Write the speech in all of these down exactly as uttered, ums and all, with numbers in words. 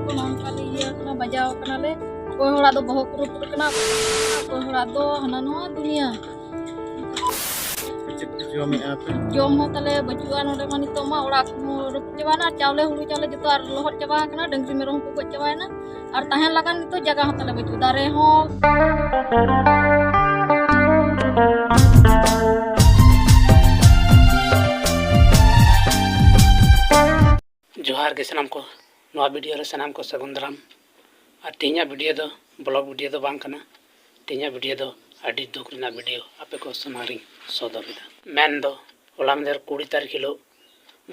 ᱠᱚ ᱱᱚᱝᱠᱟ ᱞᱮ ᱤᱭᱟᱹ ᱠᱟᱱᱟ, ᱵᱟᱡᱟᱣ ᱠᱟᱱᱟᱞᱮ᱾ ᱚᱠᱚᱭ ᱦᱚᱲᱟᱜ ᱫᱚ ᱵᱚᱦᱚᱜ ᱠᱚ ᱨᱟᱹᱯᱩᱫ ᱠᱟᱱᱟ, ᱚᱠᱚᱭ ᱦᱚᱲᱟᱜ ᱫᱚ ᱦᱟᱱᱟ ᱱᱚᱣᱟ ᱫᱩᱱᱤᱭᱟᱹ᱾ ᱪᱮᱫ ᱯᱮ ᱡᱚᱢᱮᱜᱼᱟ ᱯᱮ? ᱡᱚᱢ ᱦᱚᱸ ᱛᱟᱞᱮ ᱵᱟᱹᱪᱩᱜᱼᱟ ᱱᱚᱰᱮ ᱢᱟ, ᱱᱤᱛᱚᱜ ᱢᱟ ᱚᱲᱟᱜ ᱠᱚᱦᱚᱸ ᱨᱟᱹᱯᱩᱫ ᱪᱟᱵᱟᱭᱮᱱᱟ, ᱟᱨ ᱪᱟᱣᱞᱮ ᱦᱩᱲᱩ ᱪᱟᱣᱞᱮ ᱡᱚᱛᱚ ᱟᱨ ᱞᱚᱦᱚᱫ ᱪᱟᱵᱟ ᱟᱠᱟᱱᱟ, ᱰᱟᱹᱝᱨᱤ ᱢᱮᱨᱚᱢ ᱦᱚᱸᱠᱚ ᱜᱚᱡ ᱪᱟᱵᱟᱭᱮᱱᱟ, ᱟᱨ ᱛᱟᱦᱮᱱ ᱞᱮᱠᱟᱱ ᱱᱤᱛᱚᱜ ᱡᱟᱭᱜᱟ ᱦᱚᱸ ᱛᱟᱞᱮ ᱵᱟᱹᱪᱩᱜ, ᱫᱟᱨᱮ ᱦᱚᱸ᱾ ᱡᱚᱦᱟᱨ ᱜᱮ ᱥᱟᱱᱟᱢ ᱠᱚ᱾ ᱱᱚᱣᱟ ᱵᱷᱤᱰᱤᱭᱳ ᱨᱮ ᱥᱟᱱᱟᱢ ᱠᱚ ᱥᱟᱹᱜᱩᱱ ᱫᱟᱨᱟᱢ᱾ ᱟᱨ ᱛᱮᱦᱮᱧᱟᱜ ᱵᱷᱤᱰᱤᱭᱳ ᱫᱚ ᱵᱞᱚᱜ ᱵᱷᱤᱰᱤᱭᱳ ᱫᱚ ᱵᱟᱝ ᱠᱟᱱᱟ᱾ ᱛᱮᱦᱮᱧᱟᱜ ᱵᱷᱤᱰᱤᱭᱳ ᱫᱚ ᱟᱹᱰᱤ ᱫᱩᱠ ᱨᱮᱱᱟᱜ ᱵᱷᱤᱰᱤᱭᱳ ᱟᱯᱮ ᱠᱚ ᱥᱟᱢᱟᱝ ᱨᱤᱧ ᱥᱚᱫᱚᱨ ᱮᱫᱟ᱾ ᱢᱮᱱ ᱫᱚ ᱦᱚᱞᱟ ᱢᱟᱫᱷᱮᱨ ᱠᱩᱲᱤ ᱛᱟᱹᱨᱤᱠᱷ ᱦᱤᱞᱳᱜ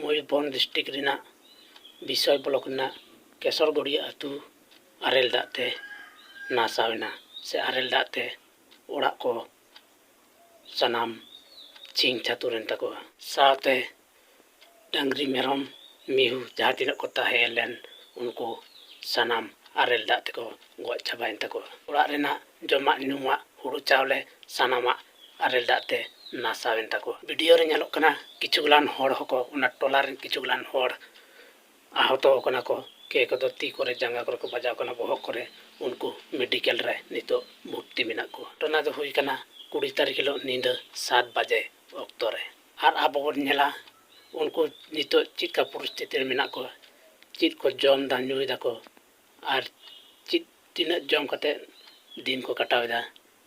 ᱢᱚᱭᱩᱨᱵᱷᱚᱸᱡᱽ ᱰᱤᱥᱴᱨᱤᱠᱴ ᱨᱮᱱᱟᱜ ᱵᱤᱥᱚᱭ ᱵᱞᱚᱠ ᱨᱮᱱᱟᱜ ᱠᱮᱥᱚᱨᱜᱚᱲᱤᱭᱟᱹ ᱟᱹᱛᱩ ᱟᱨᱮᱞ ᱫᱟᱜ ᱛᱮ ᱱᱟᱥᱟᱣ ᱮᱱᱟ, ᱥᱮ ᱟᱨᱮᱞ ᱫᱟᱜ ᱛᱮ ᱚᱲᱟᱜ ᱠᱚ ᱥᱟᱱᱟᱢ ᱪᱷᱤᱝ ᱪᱷᱟᱹᱛᱩᱨ ᱮᱱ ᱛᱟᱠᱚᱣᱟ᱾ ᱥᱟᱶᱛᱮ ᱰᱟᱹᱝᱨᱤ, ᱢᱮᱨᱚᱢ, ᱢᱤᱦᱩ ᱡᱟᱦᱟᱸ ᱛᱤᱱᱟᱹᱜ ᱠᱚ ᱛᱟᱦᱮᱸ ᱞᱮᱱ, ᱩᱱᱠᱩ ᱥᱟᱱᱟᱢ ᱟᱨᱮᱞ ᱫᱟᱜ ᱛᱮᱠᱚ ᱜᱚᱡ ᱪᱟᱵᱟᱭᱮᱱ ᱛᱟᱠᱚᱣᱟ᱾ ᱚᱲᱟᱜ ᱨᱮᱱᱟᱜ ᱡᱚᱢᱟᱜ ᱧᱩᱣᱟᱜ, ᱦᱩᱲᱩ ᱪᱟᱣᱞᱮ, ᱥᱟᱱᱟᱢᱟᱜ ᱟᱨᱮᱞ ᱫᱟᱜ ᱛᱮ ᱱᱟᱥᱟᱣ ᱮᱱ ᱛᱟᱠᱚᱣᱟ᱾ ᱵᱷᱤᱰᱤᱭᱳ ᱨᱮ ᱧᱮᱞᱚᱜ ᱠᱟᱱᱟ ᱠᱤᱪᱷᱩ ᱜᱟᱱ ᱦᱚᱲ ᱦᱚᱸᱠᱚ, ᱚᱱᱟ ᱴᱚᱞᱟ ᱨᱮᱱ ᱠᱤᱪᱷᱩ ᱜᱟᱱ ᱦᱚᱲ ᱟᱦᱚᱛᱚ ᱟᱠᱟᱱᱟ ᱠᱚ, ᱠᱮ ᱠᱚᱫᱚ ᱛᱤ ᱠᱚᱨᱮ, ᱡᱟᱸᱜᱟ ᱠᱚᱨᱮ ᱠᱚ ᱵᱟᱡᱟᱣ ᱠᱟᱱᱟ, ᱵᱚᱦᱚᱜ ᱠᱚᱨᱮ᱾ ᱩᱱᱠᱩ ᱢᱮᱰᱤᱠᱮᱞ ᱨᱮ ᱱᱤᱛᱚᱜ ᱵᱷᱚᱨᱛᱤ ᱢᱮᱱᱟᱜ ᱠᱚᱣᱟ᱾ ᱜᱷᱚᱴᱚᱱᱟ ᱫᱚ ᱦᱩᱭ ᱠᱟᱱᱟ ᱠᱩᱲᱤ ᱛᱟᱹᱨᱤᱠᱷ ᱦᱤᱞᱳᱜ ᱧᱤᱫᱟᱹ ᱥᱟᱛ ᱵᱟᱡᱮ ᱚᱠᱛᱚ ᱨᱮ᱾ ᱟᱨ ᱟᱵᱚ ᱵᱚᱱ ᱧᱮᱞᱟ ᱩᱱᱠᱩ ᱱᱤᱛᱚᱜ ᱪᱮᱫᱠᱟ ᱯᱚᱨᱤᱥᱛᱷᱤᱛᱤ ᱨᱮ ᱢᱮᱱᱟᱜ ᱠᱚᱣᱟ, ᱪᱮᱫ ᱠᱚ ᱡᱚᱢ ᱫᱟ, ᱧᱩᱭ ᱫᱟᱠᱚ, ᱟᱨ ᱪᱮᱫ, ᱛᱤᱱᱟᱹᱜ ᱡᱚᱢ ᱠᱟᱛᱮ ᱫᱤᱱ ᱠᱚ ᱠᱟᱴᱟᱣ ᱮᱫᱟ᱾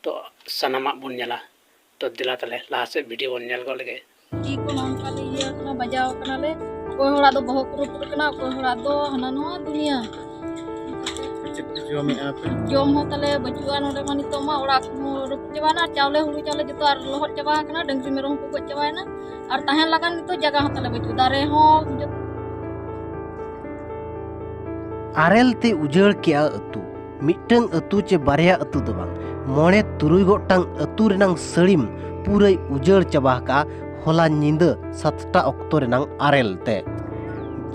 ᱛᱚ ᱥᱟᱱᱟᱢᱟᱜ ᱵᱚᱱ ᱧᱮᱞᱟ᱾ ᱛᱚ ᱫᱮᱞᱟ ᱛᱟᱦᱞᱮ ᱞᱟᱦᱟ ᱥᱮᱫ ᱵᱷᱤᱰᱤᱭᱳ ᱵᱚᱱ ᱧᱮᱞ ᱜᱚᱫ ᱞᱮᱜᱮ᱾ ᱪᱮᱫ ᱠᱚ ᱱᱚᱝᱠᱟ ᱞᱮ ᱤᱭᱟᱹ ᱠᱟᱱᱟ, ᱵᱟᱡᱟᱣ ᱠᱟᱱᱟᱞᱮ᱾ ᱚᱠᱚᱭ ᱦᱚᱲᱟᱜ ᱫᱚ ᱵᱚᱦᱚᱜ ᱠᱚ ᱨᱟᱹᱯᱩᱫ ᱠᱟᱱᱟ, ᱚᱠᱚᱭ ᱦᱚᱲᱟᱜ ᱫᱚ ᱦᱟᱱᱟ ᱱᱚᱣᱟ ᱫᱩᱱᱤᱭᱟᱹ᱾ ᱪᱮᱫ ᱯᱮ ᱡᱚᱢᱮᱜᱼᱟ ᱯᱮ? ᱡᱚᱢ ᱦᱚᱸ ᱛᱟᱞᱮ ᱵᱟᱹᱪᱩᱜᱼᱟ ᱱᱚᱰᱮ ᱢᱟ, ᱱᱤᱛᱚᱜ ᱢᱟ ᱚᱲᱟᱜ ᱠᱚᱦᱚᱸ ᱨᱟᱹᱯᱩᱫ ᱪᱟᱵᱟᱭᱮᱱᱟ, ᱟᱨ ᱪᱟᱣᱞᱮ ᱦᱩᱲᱩ ᱪᱟᱣᱞᱮ ᱡᱚᱛᱚ ᱟᱨ ᱞᱚᱦᱚᱫ ᱪᱟᱵᱟ ᱟᱠᱟᱱᱟ, ᱰᱟᱹᱝᱨᱤ ᱢᱮᱨᱚᱢ ᱦᱚᱸᱠᱚ ᱜᱚᱡ ᱪᱟᱵᱟᱭᱮᱱᱟ, ᱟᱨ ᱛᱟᱦᱮᱱ ᱞᱮᱠᱟᱱ ᱱᱤᱛᱚᱜ ᱡᱟᱭᱜᱟ ᱦᱚᱸ ᱛᱟᱞᱮ ᱵᱟᱹᱪᱩᱜ, ᱫᱟᱨᱮ ᱦᱚᱸ ᱡᱚᱛᱚ᱾ ᱟᱨᱮᱞ ᱛᱮ ᱩᱡᱟᱹᱲ ᱠᱮᱜᱼᱟ ᱟᱹᱛᱩ᱾ ᱢᱤᱫᱴᱟᱝ ᱟᱹᱛᱩ ᱪᱮ ᱵᱟᱨᱭᱟ ᱟᱹᱛᱩ ᱫᱚ ᱵᱟᱝ, ᱢᱚᱬᱮ ᱛᱩᱨᱩᱭ ᱜᱚᱴᱟᱝ ᱟᱹᱛᱩ ᱨᱮᱱᱟᱝ ᱥᱟᱹᱲᱤᱢ ᱯᱩᱨᱟᱹᱭ ᱩᱡᱟᱹᱲ ᱪᱟᱵᱟ ᱟᱠᱟᱜᱼᱟ ᱦᱚᱞᱟ ᱧᱤᱫᱟᱹ ᱥᱟᱛᱴᱟ ᱚᱠᱛᱚ ᱨᱮᱱᱟᱝ ᱟᱨᱮᱞ ᱛᱮ᱾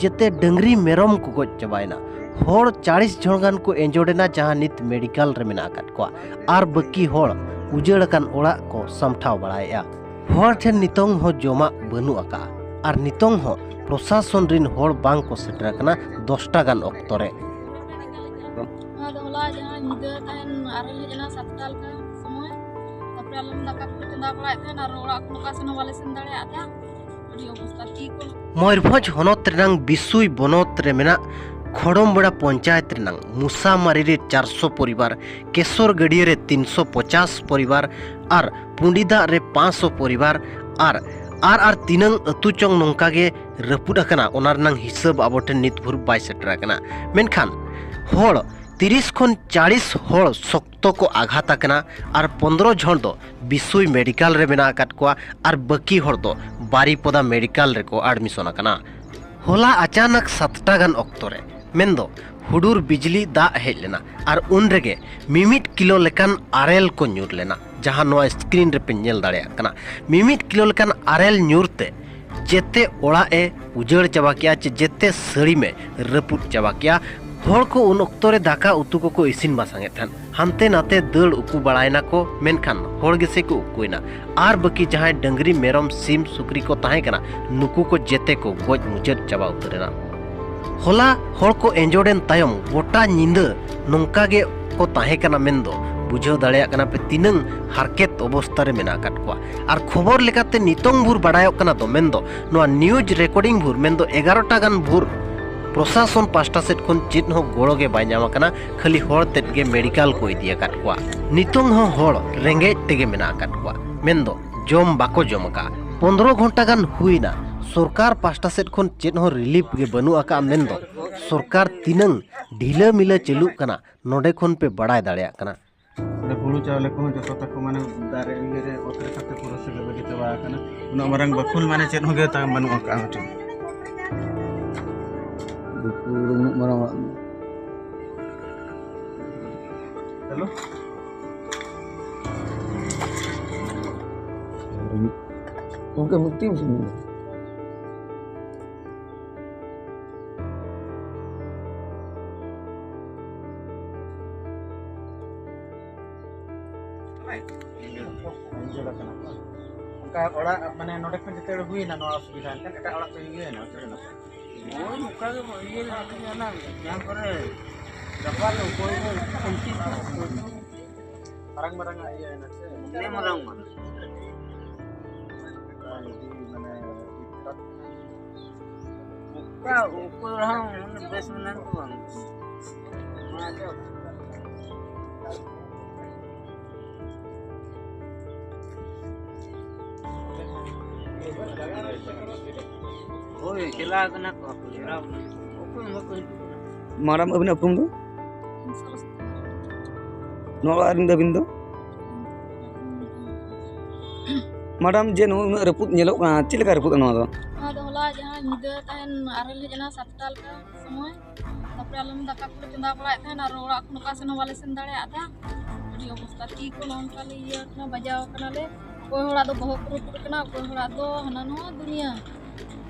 ᱡᱮᱛᱮ ᱰᱟᱹᱝᱨᱤ ᱢᱮᱨᱚᱢ ᱠᱚ ᱜᱚᱡ ᱪᱟᱵᱟᱭᱮᱱᱟ᱾ ᱦᱚᱲ ᱪᱟᱲᱤᱥ ᱡᱚᱱ ᱜᱟᱱ ᱠᱚ ᱮᱸᱡᱚᱰ ᱮᱱᱟ, ᱡᱟᱦᱟᱸ ᱱᱤᱛ ᱢᱮᱰᱤᱠᱟᱞ ᱨᱮ ᱢᱮᱱᱟᱜ ᱟᱠᱟᱫ ᱠᱚᱣᱟ᱾ ᱟᱨ ᱵᱟᱹᱠᱤ ᱦᱚᱲ ᱩᱡᱟᱹᱲ ᱟᱠᱟᱱ ᱚᱲᱟᱜ ᱠᱚ ᱥᱟᱢᱴᱷᱟᱣ ᱵᱟᱲᱟᱭᱮᱫᱼᱟ᱾ ᱦᱚᱲ ᱴᱷᱮᱱ ᱱᱤᱛᱚᱝ ᱦᱚᱸ ᱡᱚᱢᱟᱜ ᱵᱟᱹᱱᱩᱜ ᱟᱠᱟᱫᱼᱟ᱾ ᱟᱨ ᱱᱤᱛᱚᱝ ᱦᱚᱸ ᱯᱨᱚᱥᱟᱥᱚᱱ ᱨᱤᱱ ᱦᱚᱲ ᱵᱟᱝ ᱠᱚ ᱥᱮᱴᱮᱨ ᱟᱠᱟᱱᱟ ᱫᱚᱥᱴᱟ ᱜᱟᱱ ᱚᱠᱛᱚ ᱨᱮ᱾ ᱚᱱᱟ ᱫᱚ ᱦᱚᱞᱟ ᱡᱟᱦᱟᱸ ᱧᱤᱫᱟᱹ ᱛᱟᱦᱮᱱ ᱟᱨᱮᱞ ᱦᱮᱡ ᱮᱱᱟ ᱥᱟᱛᱴᱟ ᱞᱮᱠᱟ ᱥᱚᱢᱚᱭ, ᱛᱟᱨᱯᱚᱨᱮ ᱟᱞᱮ ᱫᱟᱠᱟ ᱠᱚᱞᱮ ᱪᱚᱸᱫᱟ ᱵᱟᱲᱟᱭᱮᱫ ᱛᱟᱦᱮᱱ ᱟᱨ ᱚᱲᱟᱜ ᱠᱷᱚᱱ ᱚᱠᱟ ᱥᱮᱱ ᱦᱚᱸ ᱵᱟᱞᱮ ᱥᱮᱱ ᱫᱟᱲᱮᱭᱟᱜ ᱛᱟᱦᱮᱸᱫ᱾ ᱟᱹᱰᱤ ᱚᱵᱚᱥᱛᱟ ᱴᱷᱤᱠ ᱵᱟᱹᱱᱩᱜ᱾ ᱢᱚᱭᱩᱨᱵᱷᱚᱸᱡᱽ ᱦᱚᱱᱚᱛ ᱨᱮᱱᱟᱝ ᱵᱤᱥᱩᱭ ᱵᱚᱱᱚᱛ ᱨᱮ ᱢᱮᱱᱟᱜ ᱠᱷᱚᱲᱚᱢᱵᱮᱲᱟ ᱯᱚᱧᱪᱟᱭᱮᱛ ᱨᱮᱱᱟᱝ ᱢᱩᱥᱟᱢᱟᱨᱤ ᱨᱮ ᱪᱟᱨᱥᱚ ᱯᱚᱨᱤᱵᱟᱨ, ᱠᱮᱥᱚᱨ ᱜᱟᱹᱰᱭᱟᱹ ᱨᱮ ᱛᱤᱱᱥᱚ ᱯᱚᱪᱟᱥ ᱯᱚᱨᱤᱵᱟᱨ ᱟᱨ ᱯᱩᱸᱰᱤᱫᱟᱜ ᱨᱮ ᱯᱟᱸᱪᱥᱚ ᱯᱚᱨᱤᱵᱟᱨ ᱟᱨ ᱟᱨ ᱟᱨ ᱛᱤᱱᱟᱹᱝ ᱟᱹᱛᱩ ᱪᱚᱝ ᱱᱚᱝᱠᱟ ᱜᱮ ᱨᱟᱹᱯᱩᱫ ᱟᱠᱟᱱᱟ, ᱚᱱᱟ ᱨᱮᱱᱟᱝ ᱦᱤᱥᱟᱹᱵ ᱟᱵᱚ ᱴᱷᱮᱱ ᱱᱤᱛ ᱵᱷᱳᱨ ᱵᱟᱭ ᱥᱮᱴᱮᱨ ᱟᱠᱟᱱᱟ᱾ ᱢᱮᱱᱠᱷᱟᱱ ᱦᱚᱲ ᱛᱤᱨᱤᱥ ᱠᱷᱚᱱ ᱪᱟᱞᱤᱥ ᱦᱚᱲ ᱥᱚᱠᱛᱚ ᱠᱚ ᱟᱜᱷᱟᱛ ᱟᱠᱟᱱᱟ ᱟᱨ ᱯᱚᱱᱫᱽᱨᱚ ᱡᱚᱱ ᱫᱚ ᱵᱤᱥᱩᱭ ᱢᱮᱰᱤᱠᱟᱞ ᱨᱮ ᱢᱮᱱᱟᱜ ᱟᱠᱟᱫ ᱠᱚᱣᱟ ᱟᱨ ᱵᱟᱹᱠᱤ ᱦᱚᱲ ᱫᱚ ᱵᱟᱨᱤᱯᱚᱫᱟ ᱢᱮᱰᱤᱠᱟᱞ ᱨᱮᱠᱚ ᱟᱰᱢᱤᱥᱚᱱ ᱟᱠᱟᱱᱟ᱾ ᱦᱚᱞᱟ ᱟᱪᱟᱱᱟᱠ ᱥᱟᱛᱴᱟ ᱜᱟᱱ ᱚᱠᱛᱚ ᱨᱮ, ᱢᱮᱱᱫᱚ ᱦᱩᱰᱩᱨ ᱵᱤᱡᱽᱞᱤ ᱫᱟᱜ ᱦᱮᱡ ᱞᱮᱱᱟ ᱟᱨ ᱩᱱ ᱨᱮᱜᱮ ᱢᱤᱢᱤᱫ ᱠᱤᱞᱳ ᱞᱮᱠᱟᱱ ᱟᱨᱮᱞ ᱠᱚ ᱧᱩᱨ ᱞᱮᱱᱟ, ᱡᱟᱦᱟᱸ ᱱᱚᱣᱟ ᱥᱠᱨᱤᱱ ᱨᱮᱯᱮ ᱧᱮᱞ ᱫᱟᱲᱮᱭᱟᱜ ᱠᱟᱱᱟ᱾ ᱢᱤᱢᱤᱫ ᱠᱤᱞᱳ ᱞᱮᱠᱟᱱ ᱟᱨᱮᱞ ᱧᱩᱨ ᱛᱮ ᱡᱮᱛᱮ ᱚᱲᱟᱜ ᱮ ᱩᱡᱟᱹᱲ ᱪᱟᱵᱟ ᱠᱮᱜᱼᱟ, ᱪᱮ ᱡᱮᱛᱮ ᱥᱟᱹᱲᱤᱢ ᱮ ᱨᱟᱹᱯᱩᱫ ᱪᱟᱵᱟ ᱠᱮᱜᱼᱟ᱾ ᱦᱚᱲ ᱠᱚ ᱩᱱ ᱚᱠᱛᱚ ᱨᱮ ᱫᱟᱠᱟ ᱩᱛᱩ ᱠᱚᱠᱚ ᱤᱥᱤᱱ ᱵᱟᱥᱟᱝ ᱮᱫ ᱛᱟᱦᱮᱸᱫ᱾ ᱦᱟᱱᱛᱮ ᱱᱟᱛᱮ ᱫᱟᱹᱲ ᱩᱠᱩ ᱵᱟᱲᱟᱭᱮᱱᱟ ᱠᱚ, ᱢᱮᱱᱠᱷᱟᱱ ᱦᱚᱲ ᱜᱮᱥᱮ ᱠᱚ ᱩᱠᱩᱭᱮᱱᱟ᱾ ᱟᱨ ᱵᱟᱹᱠᱤ ᱡᱟᱦᱟᱸᱭ ᱰᱟᱹᱝᱨᱤ, ᱢᱮᱨᱚᱢ, ᱥᱤᱢ, ᱥᱩᱠᱨᱤ ᱠᱚ ᱛᱟᱦᱮᱸ ᱠᱟᱱᱟ, ᱱᱩᱠᱩ ᱠᱚ ᱡᱮᱛᱮ ᱠᱚ ᱜᱚᱡ ᱢᱩᱪᱟᱹᱫ ᱪᱟᱵᱟ ᱩᱛᱟᱹᱨ ᱮᱱᱟ᱾ ᱦᱚᱞᱟ ᱦᱚᱲ ᱠᱚ ᱮᱸᱡᱚᱰ ᱮᱱ ᱛᱟᱭᱚᱢ ᱜᱚᱴᱟ ᱧᱤᱫᱟᱹ ᱱᱚᱝᱠᱟ ᱜᱮ ᱠᱚ ᱛᱟᱦᱮᱸ ᱠᱟᱱᱟ ᱢᱮᱱᱫᱚ ᱵᱩᱡᱷᱟᱹᱣ ᱫᱟᱲᱮᱭᱟᱜ ᱠᱟᱱᱟ ᱯᱮ ᱛᱤᱱᱟᱹᱝ ᱦᱟᱨᱠᱮᱛ ᱚᱵᱚᱥᱛᱟ ᱨᱮ ᱢᱮᱱᱟᱜ ᱟᱠᱟᱫ ᱠᱚᱣᱟ᱾ ᱟᱨ ᱠᱷᱚᱵᱚᱨ ᱞᱮᱠᱟᱛᱮ ᱱᱤᱛᱚᱝ ᱵᱷᱳᱨ ᱵᱟᱰᱟᱭᱚᱜ ᱠᱟᱱᱟ ᱫᱚ ᱢᱮᱱᱫᱚ ᱱᱚᱣᱟ ᱱᱤᱭᱩᱡᱽ ᱨᱮᱠᱚᱨᱰᱤᱝ ᱵᱷᱳᱨ ᱢᱮᱱᱫᱚ ᱮᱜᱟᱨᱚᱴᱟ ᱜᱟᱱ ᱵᱷᱳᱨ ᱯᱨᱚᱥᱟᱥᱚᱱ ᱯᱟᱦᱴᱟ ᱥᱮᱫ ᱠᱷᱚᱱ ᱪᱮᱫ ᱦᱚᱸ ᱜᱚᱲᱚ ᱜᱮ ᱵᱟᱭ ᱧᱟᱢ ᱟᱠᱟᱱᱟ, ᱠᱷᱟᱹᱞᱤ ᱦᱚᱲ ᱛᱮᱫ ᱜᱮ ᱢᱮᱰᱤᱠᱟᱞ ᱠᱚ ᱤᱫᱤ ᱟᱠᱟᱫ ᱠᱚᱣᱟ᱾ ᱱᱤᱛᱚᱝ ᱦᱚᱸ ᱦᱚᱲ ᱨᱮᱸᱜᱮᱡ ᱛᱮᱜᱮ ᱢᱮᱱᱟᱜ ᱟᱠᱟᱫ ᱠᱚᱣᱟ, ᱢᱮᱱᱫᱚ ᱡᱚᱢ ᱵᱟᱠᱚ ᱡᱚᱢ ᱟᱠᱟᱫᱼᱟ᱾ ᱯᱚᱱᱫᱽᱨᱚ ᱜᱷᱚᱱᱴᱟ ᱜᱟᱱ ᱦᱩᱭᱱᱟ, ᱥᱚᱨᱠᱟᱨ ᱯᱟᱦᱴᱟ ᱥᱮᱫ ᱠᱷᱚᱱ ᱪᱮᱫ ᱦᱚᱸ ᱨᱤᱞᱤᱯ ᱜᱮ ᱵᱟᱹᱱᱩᱜ ᱟᱠᱟᱫᱼᱟ, ᱢᱮᱱᱫᱚ ᱥᱚᱨᱠᱟᱨ ᱛᱤᱱᱟᱹᱝ ᱰᱷᱤᱞᱟᱹ ᱢᱤᱞᱟᱹ ᱪᱟᱹᱞᱩᱜ ᱠᱟᱱᱟ, ᱱᱚᱰᱮ ᱠᱷᱚᱱ ᱯᱮ ᱵᱟᱲᱟᱭ ᱫᱟᱲᱮᱭᱟᱜ ᱠᱟᱱᱟ᱾ ᱚᱸᱰᱮ ᱦᱩᱲᱩ ᱪᱟᱣᱞᱮ ᱠᱚᱦᱚᱸ ᱡᱚᱛᱚ ᱛᱟᱠᱚ ᱢᱟᱱᱮ ᱫᱟᱨᱮ ᱤᱭᱟᱹ ᱨᱮ ᱚᱛ ᱨᱮ ᱥᱟᱛᱮ ᱯᱩᱨᱟᱹ ᱥᱟᱹᱜᱟᱹ ᱵᱟᱹᱜᱤ ᱪᱟᱵᱟ ᱟᱠᱟᱱᱟ᱾ ᱩᱱᱟᱹᱜ ᱢᱟᱨᱟᱝ ᱵᱟᱠᱷᱳᱞ ᱢᱟᱱᱮ ᱪᱮᱫ ᱦᱚᱸ ᱜᱮ ᱛᱟᱢ ᱵᱟᱹᱱᱩᱜ ᱟᱠᱟᱫᱼᱟ ᱢᱤᱫᱴᱮᱱ᱾ ᱵᱟᱠᱷᱳᱞ ᱩᱱᱟᱹᱜ ᱢᱟᱨᱟᱝ ᱚᱲᱟᱜ ᱢᱮᱱᱟᱜᱼᱟ᱾ ᱦᱮᱞᱳ᱾ ᱜᱚᱢᱠᱮ ᱢᱩᱠᱛᱤ ᱢᱮᱥᱮ᱾ ᱚᱲᱟᱜ ᱢᱟᱱᱮ ᱱᱚᱰᱮ ᱠᱷᱚᱱ ᱡᱮᱛᱮ ᱦᱩᱭᱱᱟ ᱱᱚᱣᱟ ᱚᱥᱩᱵᱤᱫᱷᱟ, ᱮᱱᱠᱷᱟᱱ ᱮᱴᱟᱜ ᱚᱲᱟᱜ ᱯᱮ ᱤᱭᱟᱹᱭᱮᱱᱟ, ᱩᱪᱟᱹᱲ ᱮᱱᱟ ᱯᱮ? ᱦᱳᱭ, ᱱᱚᱝᱠᱟ ᱜᱮ ᱤᱭᱟᱹ ᱞᱮᱱᱟ, ᱡᱟᱦᱟᱸ ᱠᱚᱨᱮ ᱵᱮᱯᱟᱨ ᱚᱠᱚᱭ ᱠᱚ ᱠᱩᱢᱠᱤ ᱠᱚ ᱚᱠᱚᱭ ᱠᱚ᱾ ᱢᱟᱨᱟᱝ ᱢᱟᱨᱟᱝ ᱟᱜ ᱤᱭᱟᱹ ᱮᱱᱟ ᱥᱮ? ᱦᱮᱸ, ᱢᱟᱨᱟᱝ ᱢᱟᱨᱟᱝ᱾ ᱚᱱᱠᱟ ᱡᱩᱫᱤ ᱢᱟᱱᱮ ᱚᱠᱟ ᱚᱠᱚᱭ ᱦᱚᱸ ᱢᱟᱱᱮ ᱵᱮᱥ ᱢᱮᱱᱟᱜ ᱠᱚ ᱵᱟᱝ᱾ ᱱᱚᱣᱟ ᱫᱚ ᱦᱳᱭ, ᱪᱟᱞᱟᱣ ᱠᱟᱱᱟ ᱠᱚ, ᱡᱚᱲᱟᱣ ᱠᱟᱱᱟ ᱠᱚ᱾ ᱚᱠᱚᱭ ᱦᱚᱸ ᱵᱟᱠᱚ ᱦᱤᱡᱩᱜ ᱠᱟᱱᱟ᱾ ᱢᱟᱨᱟᱝ ᱟᱹᱵᱤᱱᱟᱜ ᱩᱯᱨᱩᱢ ᱫᱚ? ᱱᱚᱣᱟ ᱚᱲᱟᱜ ᱨᱮᱱ ᱫᱚ ᱟᱹᱵᱤᱱ ᱫᱚ? ᱢᱮᱰᱟᱢ, ᱡᱮ ᱱᱚᱜᱼᱚᱭ ᱩᱱᱟᱹᱜ ᱨᱟᱹᱯᱩᱫ ᱧᱮᱞᱚᱜ ᱠᱟᱱᱟ, ᱪᱮᱫ ᱞᱮᱠᱟ ᱨᱟᱹᱯᱩᱫ ᱱᱚᱣᱟ ᱫᱚ? ᱱᱚᱣᱟ ᱫᱚ ᱦᱚᱞᱟ ᱡᱟᱦᱟᱸ ᱧᱤᱫᱟᱹ ᱛᱟᱦᱮᱱ ᱟᱨᱮᱞ ᱦᱮᱡ ᱮᱱᱟ ᱥᱟᱛᱴᱟ ᱞᱮᱠᱟ ᱥᱚᱢᱚᱭ, ᱛᱟᱨᱯᱚᱨᱮ ᱟᱞᱮ ᱫᱟᱠᱟ ᱠᱚᱞᱮ ᱪᱚᱸᱫᱟ ᱵᱟᱲᱟᱭᱮᱫ ᱛᱟᱦᱮᱱ ᱟᱨ ᱚᱲᱟᱜ ᱠᱷᱚᱱ ᱚᱠᱟ ᱥᱮᱱ ᱦᱚᱸ ᱵᱟᱞᱮ ᱥᱮᱱ ᱫᱟᱲᱮᱭᱟᱜ ᱛᱟᱦᱮᱸᱫ᱾ ᱟᱹᱰᱤ ᱚᱵᱚᱥᱛᱟ ᱛᱤ ᱠᱚ ᱱᱚᱝᱠᱟ ᱞᱮ ᱤᱭᱟᱹ ᱠᱟᱱᱟ, ᱵᱟᱡᱟᱣ ᱠᱟᱱᱟᱞᱮ᱾ ᱚᱠᱚᱭ ᱦᱚᱲᱟᱜ ᱫᱚ ᱵᱚᱦᱚᱜ ᱠᱚ ᱨᱟᱹᱯᱩᱫ ᱟᱠᱟᱱᱟ, ᱚᱠᱚᱭ ᱦᱚᱲᱟᱜ ᱫᱚ ᱦᱟᱱᱟ ᱱᱚᱣᱟ ᱫᱩᱱᱤᱭᱟᱹ᱾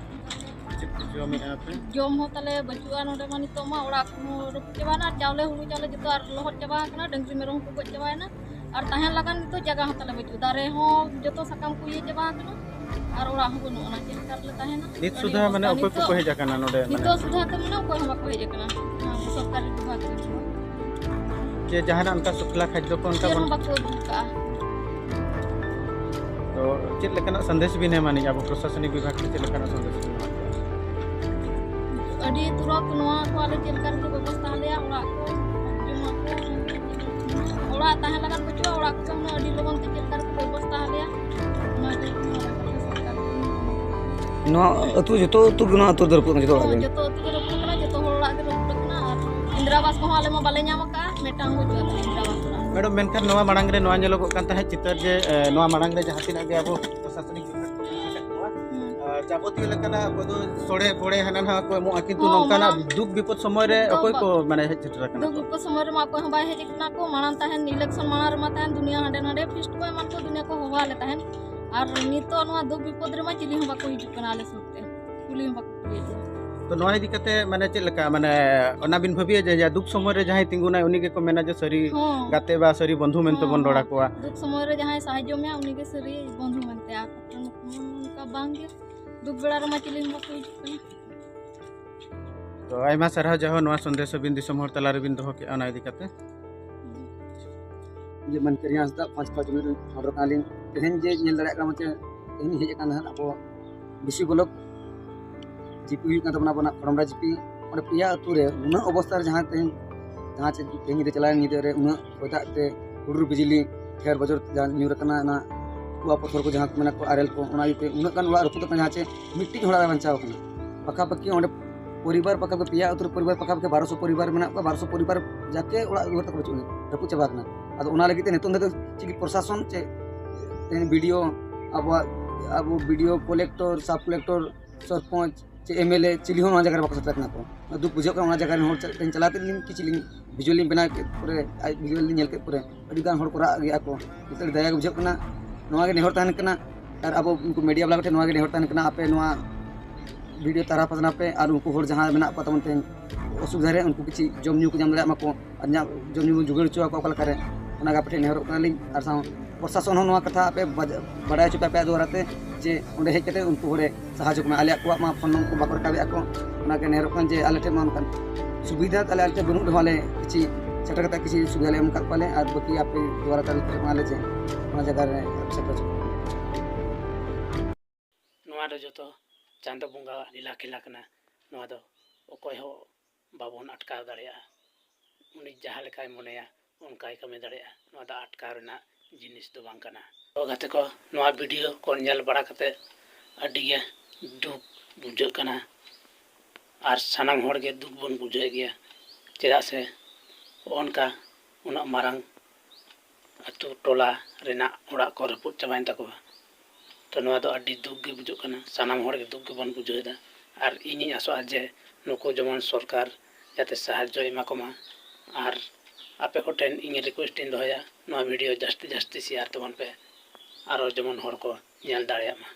ᱪᱮᱫ ᱯᱮ ᱡᱚᱢᱮᱫᱼᱟ ᱯᱮ? ᱡᱚᱢ ᱦᱚᱸ ᱛᱟᱞᱮ ᱵᱟᱹᱪᱩᱜᱼᱟ ᱱᱚᱰᱮ ᱢᱟ, ᱱᱤᱛᱚᱜ ᱢᱟ ᱚᱲᱟᱜ ᱠᱚᱦᱚᱸ ᱨᱟᱹᱯᱩᱫ ᱪᱟᱵᱟᱭᱮᱱᱟ ᱟᱨ ᱪᱟᱣᱞᱮ ᱦᱩᱲᱩ ᱪᱟᱣᱞᱮ ᱡᱚᱛᱚ ᱟᱨ ᱞᱚᱦᱚᱫ ᱪᱟᱵᱟ ᱟᱠᱟᱱᱟ, ᱰᱟᱹᱝᱨᱤ ᱢᱮᱨᱚᱢ ᱦᱚᱸᱠᱚ ᱜᱚᱡ ᱪᱟᱵᱟᱭᱮᱱᱟ ᱟᱨ ᱛᱟᱦᱮᱸ ᱞᱟᱜᱟᱱ ᱱᱤᱛᱚᱜ ᱡᱟᱭᱜᱟ ᱦᱚᱸ ᱛᱟᱞᱮ ᱵᱟᱹᱪᱩᱜ, ᱫᱟᱨᱮ ᱦᱚᱸ ᱡᱚᱛᱚ ᱥᱟᱠᱟᱢ ᱠᱚ ᱤᱭᱟᱹ ᱪᱟᱵᱟ ᱟᱠᱟᱱᱟ ᱟᱨ ᱚᱲᱟᱜ ᱦᱚᱸ ᱵᱟᱹᱱᱩᱜ ᱟᱱᱟ, ᱪᱮᱫ ᱞᱮᱠᱟ ᱨᱮᱞᱮ ᱛᱟᱦᱮᱱᱟ? ᱱᱤᱛ ᱟᱹᱰᱤ ᱥᱩᱫᱷᱟ ᱢᱟᱱᱮ ᱚᱵᱚᱥᱛᱟ ᱚᱠᱚᱭ ᱠᱚᱠᱚ ᱱᱤᱛᱚᱜ, ᱦᱮᱡ ᱟᱠᱟᱱᱟ ᱱᱚᱰᱮ ᱢᱟᱱᱮ? ᱱᱤᱛᱚᱜ ᱥᱩᱫᱷᱟ ᱛᱚ ᱢᱟᱱᱮ ᱚᱠᱚᱭ ᱦᱚᱸ ᱵᱟᱠᱚ ᱦᱮᱡ ᱟᱠᱟᱱᱟ ᱱᱚᱣᱟ ᱥᱚᱨᱠᱟᱨᱤ ᱵᱤᱵᱷᱟᱜᱽ ᱨᱮᱱ ᱫᱚ᱾ ᱪᱮ ᱡᱟᱦᱟᱱᱟᱜ ᱚᱱᱠᱟ ᱥᱩᱠᱷᱞᱟ ᱠᱷᱟᱫᱽᱫᱚ ᱠᱚ ᱚᱱᱠᱟ ᱪᱮᱫ ᱦᱚᱸ ᱵᱟᱹᱱᱩᱜ? ᱵᱟᱠᱚ ᱟᱹᱜᱩ ᱠᱟᱜᱼᱟ᱾ ᱛᱚ ᱪᱮᱫ ᱞᱮᱠᱟᱱᱟᱜ ᱥᱟᱸᱫᱮᱥ ᱵᱤᱱ ᱮᱢᱟ ᱱᱤᱡ ᱟᱵᱚ ᱯᱨᱚᱥᱟᱥᱚᱱᱤᱠ ᱵᱤᱵᱷᱟᱜᱽ ᱛᱮ ᱪᱮᱫ ᱞᱮᱠᱟᱱᱟᱜ ᱥᱟᱸᱫᱮᱥ ᱵᱤᱱ ᱮᱢᱟ? ᱟᱹᱰᱤ ᱛᱩᱨᱟᱹᱛ ᱱᱚᱣᱟ ᱠᱚ ᱟᱞᱮ ᱪᱮᱫ ᱞᱮᱠᱟ ᱨᱮᱠᱚ ᱵᱮᱵᱚᱥᱛᱷᱟ ᱟᱞᱮᱭᱟ, ᱚᱲᱟᱜ ᱠᱚ, ᱡᱚᱢᱟᱜ ᱠᱚ, ᱚᱲᱟᱜ ᱛᱟᱦᱮᱸ ᱞᱟᱜᱟᱱ ᱵᱟᱹᱪᱩᱜᱼᱟ, ᱚᱲᱟᱜ ᱠᱚ ᱦᱩᱱᱟᱹᱝ ᱟᱹᱰᱤ ᱞᱚᱜᱚᱱ ᱛᱮ ᱪᱮᱫ ᱞᱮᱠᱟ ᱨᱮᱠᱚ ᱵᱮᱵᱚᱥᱛᱷᱟ ᱟᱞᱮᱭᱟ, ᱚᱱᱟ ᱜᱮ ᱱᱚᱣᱟ ᱠᱟᱛᱷᱟ ᱥᱚᱨᱠᱟᱨ ᱴᱷᱮᱱ᱾ ᱱᱚᱣᱟ ᱟᱹᱛᱩ, ᱡᱚᱛᱚ ᱟᱹᱛᱩ ᱜᱮ ᱱᱚᱣᱟ ᱟᱹᱛᱩ ᱫᱚ ᱨᱟᱹᱯᱩᱫ ᱠᱟᱱᱟ, ᱡᱚᱛᱚ ᱚᱲᱟᱜ ᱦᱳᱭ, ᱜᱮ? ᱡᱚᱛᱚ ᱟᱹᱛᱩ ᱜᱮ ᱨᱟᱹᱯᱩᱫ ᱠᱟᱱᱟ, ᱡᱚᱛᱚ ᱦᱚᱲ ᱚᱲᱟᱜ ᱜᱮ ᱨᱟᱹᱯᱩᱫ ᱠᱟᱱᱟ᱾ ᱟᱨ ᱤᱱᱫᱨᱟ ᱟᱵᱟᱥ ᱠᱚᱦᱚᱸ ᱟᱞᱮ ᱢᱟ ᱵᱟᱞᱮ ᱧᱟᱢ ᱟᱠᱟᱫᱼᱟ, ᱢᱤᱫᱴᱟᱝ ᱦᱚᱸ ᱵᱟᱹᱪᱩᱜᱼᱟ ᱤᱱᱫᱨᱟ ᱟᱵᱟᱥ ᱚᱲᱟᱜ᱾ ᱢᱮᱰᱟᱢ, ᱢᱮᱱᱠᱷᱟᱱ ᱱᱚᱣᱟ ᱢᱟᱲᱟᱝ ᱨᱮ ᱱᱚᱣᱟ ᱧᱮᱞᱚᱜᱚᱜ ᱠᱟᱱ ᱛᱟᱦᱮᱸᱫ ᱪᱤᱛᱟᱹᱨ ᱡᱮ, ᱮ, ᱱᱚᱣᱟ ᱢᱟᱲᱟᱝ ᱨᱮ ᱡᱟᱦᱟᱸ ᱛᱤᱱᱟᱹᱜ ᱜᱮ ᱟᱵᱚ ᱯᱨᱚᱥᱟᱥᱚᱱᱤᱠ ᱵᱤᱵᱷᱟᱜᱽ ᱠᱚ ᱢᱮᱱᱟᱜ ᱠᱚᱣᱟ, ᱦᱩᱸ᱾ ᱟᱨ ᱡᱟᱵᱚᱛᱤᱭᱚ ᱞᱮᱠᱟᱱᱟᱜ ᱚᱠᱚᱭ ᱫᱚ ᱥᱚᱲᱮ ᱯᱷᱚᱲᱮ ᱦᱟᱱᱟ ᱱᱟᱣᱟ ᱠᱚ ᱮᱢᱚᱜᱼᱟ, ᱠᱤᱱᱛᱩ ᱦᱚᱸ, ᱱᱚᱝᱠᱟᱱᱟᱜ ᱢᱟᱲᱟᱝ ᱫᱩᱠ ᱵᱤᱯᱚᱫ ᱥᱚᱢᱚᱭ ᱨᱮ ᱫᱚ ᱚᱠᱚᱭ ᱵᱟ-, ᱠᱚ ᱢᱟᱱᱮ ᱦᱮᱡ ᱥᱮᱴᱮᱨ ᱟᱠᱟᱱᱟ ᱫᱩᱠ ᱠᱚ? ᱵᱤᱯᱚᱫ ᱥᱚᱢᱚᱭ ᱨᱮᱢᱟ ᱚᱠᱚᱭ ᱦᱚᱸ ᱵᱟᱭ ᱦᱮᱡ ᱟᱠᱟᱱᱟ ᱠᱚ᱾ ᱢᱟᱲᱟᱝ ᱛᱟᱦᱮᱱ, election ᱢᱟᱲᱟᱝ ᱨᱮᱢᱟ ᱛᱟᱦᱮᱱ ᱫᱩᱱᱤᱭᱟᱹ ᱦᱟᱸᱰᱮ ᱱᱟᱰᱮ feast ᱠᱚ ᱮᱢᱟᱱ ᱠᱚ ᱫᱩᱱᱤᱭᱟᱹ ᱠᱚ ᱦᱚᱦᱚ ᱟᱞᱮ ᱛᱟᱦᱮᱱ, ᱟᱨ ᱱᱤᱛᱚᱜ ᱱᱚᱣᱟ ᱫᱩᱠ ᱵᱤᱯᱚᱫ ᱨᱮᱢᱟ ᱪᱤᱞᱤ ᱦᱚᱸ ᱵᱟᱠᱚ ᱦᱤᱡᱩᱜ ᱠᱟᱱᱟ ᱟᱞᱮ ᱥᱩᱨ ᱛᱮ, ᱠᱩᱞᱤ ᱦᱚᱸ ᱵᱟᱠᱚ ᱠᱩᱞᱤᱭᱮᱫ ᱞᱮᱭᱟ᱾ ᱛᱚ ᱱᱚᱣᱟ ᱤᱫᱤ ᱠᱟᱛᱮ ᱢᱟᱱᱮ ᱪᱮᱫ ᱞᱮᱠᱟ, ᱢᱟᱱᱮ ᱚᱱᱟ ᱵᱤᱱ ᱵᱷᱟᱹᱵᱤᱭᱟ ᱡᱮ ᱡᱟ ᱫᱩᱠ ᱥᱚᱢᱚᱭ ᱨᱮ ᱡᱟᱦᱟᱸᱭ ᱛᱤᱸᱜᱩᱱᱟᱭ ᱩᱱᱤ ᱜᱮᱠᱚ ᱢᱮᱱᱟ ᱡᱮ ᱥᱟᱹᱨᱤ ᱦᱚᱸ᱾ ᱜᱟᱛᱮ ᱵᱟ ᱥᱟᱹᱨᱤ ᱵᱚᱱᱫᱷᱩ ᱢᱮᱱᱛᱮ ᱵᱚᱱ ᱦᱚᱸ, ᱨᱚᱲ ᱟᱠᱚᱣᱟ? ᱫᱩᱠ ᱥᱚᱢᱚᱭ ᱨᱮ ᱡᱟᱦᱟᱸᱭ ᱥᱟᱦᱟᱡᱽᱡᱚ ᱢᱮᱭᱟ ᱩᱱᱤ ᱜᱮ ᱥᱟᱹᱨᱤ ᱵᱚᱱᱫᱷᱩ ᱢᱮᱱᱛᱮ, ᱟᱨ ᱵᱟᱠᱷᱟᱱ ᱱᱚᱝᱠᱟ ᱵᱟᱝ ᱜᱮ᱾ ᱫᱩᱠ ᱵᱮᱲᱟ ᱨᱮᱢᱟ ᱪᱤᱞᱤ ᱦᱚᱸ ᱵᱟᱠᱚ ᱦᱤᱡᱩᱜ ᱠᱟᱱᱟ᱾ ᱛᱚ ᱟᱭᱢᱟ ᱥᱟᱨᱦᱟᱣ ᱡᱟᱦᱟᱸ ᱱᱚᱣᱟ ᱥᱚᱱᱫᱮᱥ ᱟᱹᱵᱤᱱ ᱫᱤᱥᱚᱢ ᱦᱚᱲ ᱛᱟᱞᱟ ᱨᱮᱵᱤᱱ ᱫᱚᱦᱚ ᱠᱮᱫᱼᱟ ᱚᱱᱟ ᱤᱫᱤ ᱠᱟᱛᱮ᱾ ᱡᱮ ᱢᱟᱱᱠᱮᱨᱤᱭᱟᱱ ᱦᱟᱸᱥᱫᱟ, ᱯᱟᱸᱪ ᱯᱟᱸᱪ ᱢᱤᱱᱤᱴ ᱦᱚᱲ ᱠᱟᱱᱟᱞᱤᱧ᱾ ᱛᱮᱦᱮᱧ ᱡᱮ ᱧᱮᱞ ᱫᱟᱲᱮᱭᱟᱜ ᱠᱟᱱᱟ ᱪᱮ, ᱛᱮᱦᱮᱧ ᱦᱮᱡ ᱟᱠᱟᱱ ᱦᱟᱸᱜ ᱟᱵᱚ ᱵᱤᱥᱤ ᱵᱞᱚᱠ ᱡᱤᱯᱤ ᱦᱩᱭᱩᱜ ᱠᱟᱱ ᱛᱟᱵᱚᱱᱟ, ᱟᱵᱚᱱᱟᱜ ᱠᱷᱚᱲᱚᱢᱰᱟ ᱡᱤᱯᱤ᱾ ᱚᱸᱰᱮ ᱯᱮᱭᱟ ᱟᱹᱛᱩ ᱨᱮ ᱩᱱᱟᱹᱜ ᱚᱵᱚᱥᱛᱟ ᱨᱮ ᱡᱟᱦᱟᱸ ᱛᱮᱦᱮᱧ, ᱡᱟᱦᱟᱸ ᱪᱮ ᱛᱮᱦᱮᱧ ᱧᱤᱫᱟᱹ ᱪᱟᱞᱟᱣᱮᱱ ᱧᱤᱫᱟᱹ ᱨᱮ ᱩᱱᱟᱹᱜ ᱦᱚᱭ ᱫᱟᱜ ᱛᱮ ᱦᱩᱰᱩᱨ ᱵᱤᱡᱽᱞᱤ ᱴᱷᱮᱨ ᱵᱚᱡᱚᱨ ᱡᱟᱦᱟᱸ ᱧᱩᱨ ᱟᱠᱟᱱᱟ, ᱚᱱᱟ ᱠᱩᱣᱟ ᱯᱚᱛᱷᱚᱨ ᱠᱚ ᱡᱟᱦᱟᱸ ᱠᱚ ᱢᱮᱱᱟ ᱠᱚ ᱟᱨᱮᱞ ᱠᱚ, ᱚᱱᱟ ᱤᱭᱟᱹᱛᱮ ᱩᱱᱟᱹᱜ ᱜᱟᱱ ᱚᱲᱟᱜ ᱨᱟᱹᱯᱩᱫ ᱟᱠᱟᱱᱟ, ᱡᱟᱦᱟᱸ ᱪᱮ ᱢᱤᱫᱴᱤᱡ ᱦᱚᱲᱟᱜ ᱵᱟᱭ ᱵᱟᱧᱪᱟᱣ ᱟᱠᱟᱱᱟ᱾ ᱯᱟᱠᱟ ᱯᱟᱠᱤ ᱚᱸᱰᱮ ᱯᱚᱨᱤᱵᱟᱨ ᱯᱟᱠᱟ ᱯᱟᱠᱤ ᱯᱮᱭᱟ ᱟᱹᱛᱩ ᱨᱮ ᱯᱚᱨᱤᱵᱟᱨ ᱯᱟᱠᱟ ᱯᱟᱠᱤ ᱵᱟᱨᱚᱥᱚ ᱯᱚᱨᱤᱵᱟᱨ ᱢᱮᱱᱟᱜ ᱠᱚᱣᱟ, ᱵᱟᱨᱚᱥᱚ ᱯᱚᱨᱤᱵᱟᱨ ᱡᱟᱠᱮ ᱚᱲᱟᱜ ᱫᱩᱣᱟᱹᱨ ᱛᱟᱠᱚ ᱵᱟᱹᱪᱩᱜ ᱟᱹᱱᱤᱡ, ᱨᱟᱹᱯᱩᱫ ᱪᱟᱵᱟ ᱟᱠᱟᱱᱟ᱾ ᱟᱫᱚ ᱚᱱᱟ ᱞᱟᱹᱜᱤᱫ ᱛᱮ ᱱᱤᱛᱚᱝ ᱫᱷᱟᱹᱵᱤᱡ ᱪᱮᱫ ᱜᱮ ᱯᱨᱚᱥᱟᱥᱚᱱ ᱪᱮ ᱛᱮᱦᱮᱧ ᱵᱤ ᱰᱤ ᱳ, ᱟᱵᱚᱣᱟᱜ, ᱟᱵᱚ ᱵᱤ ᱰᱤ ᱳ, ᱠᱚᱞᱮᱠᱴᱚᱨ, ᱥᱟᱵ ᱠᱚᱞᱮᱠᱴᱚᱨ, ᱥᱚᱨᱯᱚᱧᱪ ᱪᱮ ᱮᱢ ᱮᱞ ᱮ ᱪᱤᱞᱤ ᱦᱚᱸ ᱱᱚᱣᱟ ᱡᱟᱭᱜᱟ ᱨᱮ ᱵᱟᱠᱚ ᱥᱮᱴᱮᱨ ᱠᱟᱱᱟ ᱠᱚ᱾ ᱫᱩᱠ ᱵᱩᱡᱷᱟᱹᱜ ᱠᱟᱱᱟ, ᱚᱱᱟ ᱡᱟᱭᱜᱟ ᱨᱮᱱ ᱦᱚᱲ ᱛᱮᱦᱮᱧ ᱪᱟᱞᱟᱣ ᱠᱟᱛᱮ ᱞᱤᱧ ᱠᱤᱪᱷᱩ ᱞᱤᱧ ᱵᱷᱤᱡᱩᱣᱟᱞ ᱞᱤᱧ ᱵᱮᱱᱟᱣ ᱠᱮᱫ ᱯᱚᱨᱮ, ᱟᱡ ᱵᱷᱤᱡᱩᱣᱟᱞ ᱞᱤᱧ ᱧᱮᱞ ᱠᱮᱫ ᱯᱚᱨᱮ ᱟᱹᱰᱤ ᱜᱟᱱ ᱦᱚᱲ ᱠᱚ ᱨᱟᱜ ᱜᱮᱭᱟ ᱠᱚ᱾ ᱱᱤᱛᱚᱜ ᱫᱟᱭᱟ ᱜᱮ ᱵᱩᱡᱷᱟᱹᱜ ᱠᱟᱱᱟ᱾ ᱱᱚᱣᱟ ᱜᱮ ᱱᱮᱦᱚᱨ ᱛᱟᱦᱮᱱ ᱠᱟᱱᱟ, ᱟᱨ ᱟᱵᱚ ᱩᱱᱠᱩ ᱢᱤᱰᱤᱭᱟ ᱵᱟᱞᱟ ᱠᱚ ᱴᱷᱮᱱ ᱱᱚᱣᱟ ᱜᱮ ᱱᱮᱦᱚᱨ ᱛᱟᱦᱮᱱ ᱠᱟᱱᱟ, ᱟᱯᱮ ᱱᱚᱣᱟ ᱵᱷᱤᱰᱤᱭᱳ ᱛᱟᱨᱟ ᱯᱟᱥᱱᱟᱣ ᱯᱮ, ᱟᱨ ᱩᱱᱠᱩ ᱦᱚᱲ ᱡᱟᱦᱟᱸᱭ ᱢᱮᱱᱟᱜ ᱠᱚᱣᱟ ᱛᱟᱵᱚᱱ ᱛᱮᱦᱮᱧ ᱚᱥᱩᱵᱤᱫᱷᱟ ᱨᱮ, ᱩᱱᱠᱩ ᱠᱤᱪᱷᱩ ᱡᱚᱢ ᱧᱩ ᱠᱚ ᱧᱟᱢ ᱫᱟᱲᱮᱭᱟᱜ ᱢᱟᱠᱚ, ᱟᱨ ᱧᱟ-, ᱡᱚᱢ ᱧᱩ ᱵᱚᱱ ᱡᱩᱜᱟᱹᱲ ᱦᱚᱪᱚ ᱟᱠᱚᱣᱟ ᱚᱠᱟ ᱞᱮᱠᱟᱨᱮ, ᱚᱱᱟ ᱜᱮ ᱟᱯᱮ ᱴᱷᱮᱱ ᱱᱮᱦᱚᱨᱚᱜ ᱠᱟᱱᱟᱞᱤᱧ᱾ ᱟᱨ ᱥᱟᱶ ᱯᱨᱚᱥᱟᱥᱚᱱ ᱦᱚᱸ ᱱᱚᱣᱟ ᱠᱟᱛᱷᱟ ᱟᱯᱮ ᱵᱟᱡ-, ᱵᱟᱰᱟᱭ ᱦᱚᱪᱚ ᱯᱮ ᱟᱯᱮᱭᱟᱜ ᱫᱩᱣᱟᱨᱟ ᱛᱮ, ᱡᱮ ᱚᱸᱰᱮ ᱦᱮᱡ ᱠᱟᱛᱮ ᱩᱱᱠᱩ ᱦᱚᱲᱮ ᱥᱟᱦᱟᱡᱽᱡᱚ ᱠᱚ ᱢᱟ᱾ ᱟᱞᱮᱭᱟᱜ ᱠᱚᱣᱟᱜ ᱢᱟ ᱯᱷᱳᱱ ᱱᱚᱢᱵᱚᱨ ᱠᱚ ᱵᱟᱠᱚ ᱨᱟᱠᱟᱵᱮᱫᱼᱟ ᱠᱚ, ᱚᱱᱟ ᱜᱮ ᱱᱮᱦᱚᱨᱚᱜ ᱠᱟᱱᱟ ᱡᱮ ᱟᱞᱮ ᱴᱷᱮᱱ ᱢᱟ ᱚᱱᱠᱟᱱ ᱥᱩᱵᱤᱫᱷᱟ ᱛᱟᱦᱞᱮ ᱟᱞᱮ ᱴᱷᱮᱱ ᱵᱟᱹᱱᱩᱜ ᱨᱮᱦᱚᱸ ᱟᱞᱮ ᱠᱤᱪᱷᱤ ᱥᱮᱴᱮᱨ ᱠᱟᱛᱮ ᱠᱤᱪᱷᱤ ᱥᱩᱵᱤᱫᱷᱟ ᱞᱮ ᱮᱢ ᱟᱠᱟᱫ ᱠᱚᱣᱟᱞᱮ, ᱟᱨ ᱵᱟᱹᱠᱤ ᱟᱯᱮ ᱫᱩᱣᱟᱨᱟ ᱛᱮ ᱟᱞᱮ ᱴᱷᱮᱱ ᱢᱟ ᱟᱞᱮ ᱡᱮ ᱚᱱᱟ ᱡᱟᱭᱜᱟ ᱨᱮ ᱥᱮᱴᱮᱨ ᱦᱚᱪᱚ ᱠᱚ᱾ ᱱᱚᱣᱟ ᱫᱚ ᱡᱚᱛᱚ ᱪᱟᱸᱫᱚ ᱵᱚᱸᱜᱟᱣᱟᱜ ᱞᱤᱞᱟ ᱠᱷᱮᱞᱟ ᱠᱟᱱᱟ᱾ ᱱᱚᱣᱟ ᱫᱚ ᱚᱠᱚᱭ ᱦᱚᱸ ᱵᱟᱵᱚᱱ ᱟᱴᱠᱟᱣ ᱫᱟᱲᱮᱭᱟᱜᱼᱟ᱾ ᱩᱱᱤ ᱡᱟᱦᱟᱸ ᱞᱮᱠᱟᱭ ᱢᱚᱱᱮᱭᱟ ᱚᱱᱠᱟᱭ ᱠᱟᱹᱢᱤ ᱫᱟᱲᱮᱭᱟᱜᱼᱟ᱾ ᱱᱚᱣᱟ ᱫᱚ ᱟᱴᱠᱟᱣ ᱨᱮᱱᱟᱜ ᱡᱤᱱᱤᱥ ᱫᱚ ᱵᱟᱝ ᱠᱟᱱᱟ᱾ ᱛᱚ ᱜᱟᱛᱮ ᱠᱚ, ᱱᱚᱣᱟ ᱵᱷᱤᱰᱤᱭᱳ ᱠᱚ ᱧᱮᱞ ᱵᱟᱲᱟ ᱠᱟᱛᱮ ᱟᱹᱰᱤ ᱜᱮ ᱫᱩᱠ ᱵᱩᱡᱷᱟᱹᱜ ᱠᱟᱱᱟ᱾ ᱟᱨ ᱥᱟᱱᱟᱢ ᱦᱚᱲ ᱜᱮ ᱫᱩᱠ ᱵᱚᱱ ᱵᱩᱡᱷᱟᱹᱣᱮᱫ ᱜᱮᱭᱟ, ᱪᱮᱫᱟᱜ ᱥᱮ ᱦᱚᱸᱜᱼᱚ ᱱᱚᱝᱠᱟ ᱩᱱᱟᱹᱜ ᱢᱟᱨᱟᱝ ᱟᱹᱛᱩ ᱴᱚᱞᱟ ᱨᱮᱱᱟᱜ ᱚᱲᱟᱜ ᱠᱚ ᱨᱟᱹᱯᱩᱫ ᱪᱟᱵᱟᱭᱮᱱ ᱛᱟᱠᱚᱣᱟ᱾ ᱛᱚ ᱱᱚᱣᱟ ᱫᱚ ᱟᱹᱰᱤ ᱫᱩᱠ ᱜᱮ ᱵᱩᱡᱷᱟᱹᱜ ᱠᱟᱱᱟ, ᱥᱟᱱᱟᱢ ᱦᱚᱲ ᱜᱮ ᱫᱩᱠ ᱜᱮᱵᱚᱱ ᱵᱩᱡᱷᱟᱹᱣᱮᱫᱟ᱾ ᱟᱨ ᱤᱧᱤᱧ ᱟᱥᱚᱜᱼᱟ ᱡᱮ ᱱᱩᱠᱩ ᱡᱮᱢᱚᱱ ᱥᱚᱨᱠᱟᱨ ᱡᱟᱛᱮ ᱥᱟᱦᱟᱡᱽᱡᱚᱭ ᱮᱢᱟ ᱠᱚᱢᱟ, ᱟᱨ ᱟᱯᱮ ᱠᱚᱴᱷᱮᱱ ᱤᱧ ᱨᱤᱠᱩᱭᱮᱥᱴ ᱤᱧ ᱫᱚᱦᱚᱭᱟ, ᱱᱚᱣᱟ ᱵᱷᱤᱰᱤᱭᱳ ᱡᱟᱹᱥᱛᱤ ᱡᱟᱹᱥᱛᱤ ᱥᱮᱭᱟᱨ ᱛᱟᱵᱚᱱ ᱯᱮ, ᱟᱨᱚ ᱡᱮᱢᱚᱱ ᱦᱚᱲ ᱠᱚ ᱧᱮᱞ ᱫᱟᱲᱮᱭᱟᱜ ᱢᱟ᱾